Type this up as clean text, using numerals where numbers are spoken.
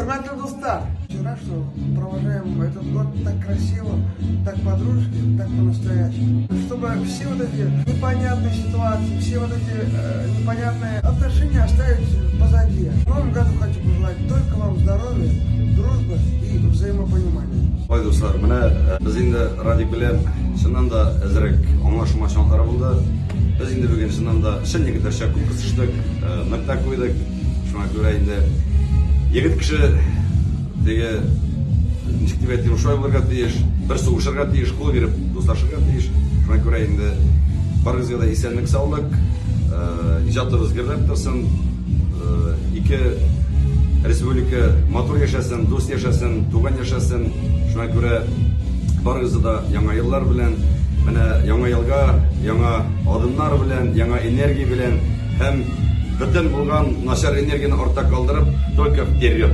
Хөрмәтле дуслар, рад, что провожаем этот год так красиво, так по-дружески, так по-настоящему. Чтобы все вот эти непонятные ситуации, все вот эти непонятные отношения оставить позади. В новом году хочу пожелать только вам здоровья, дружбы и взаимопонимания. Ой, дуслар, менә без инде Радик белән чыннан да әзрәк аңлашылмаучанлыклар булды. Без инде бүген чыннан да чын егетләрчә күп кысыштык, нык та куйдык. Шуңа күрә инде егет кеше теге ничек дип әйтим, шулай булырга тиеш, бер сугышырга тиеш, кул биреп дуслашырга тиеш. Шуңа күрә инде барыгызга да исәнлек, саулык, иҗатыбыз гөрләп торсын. Ике республика матур яшәсен, дус яшәсен, туган яшәсен. Шуңа күрә барыгызны да яңа еллар белән, менә яңа елга яңа адымнар белән, яңа энергия белән һәм бөтен булган начар энергияне артта калдырып, только вперед!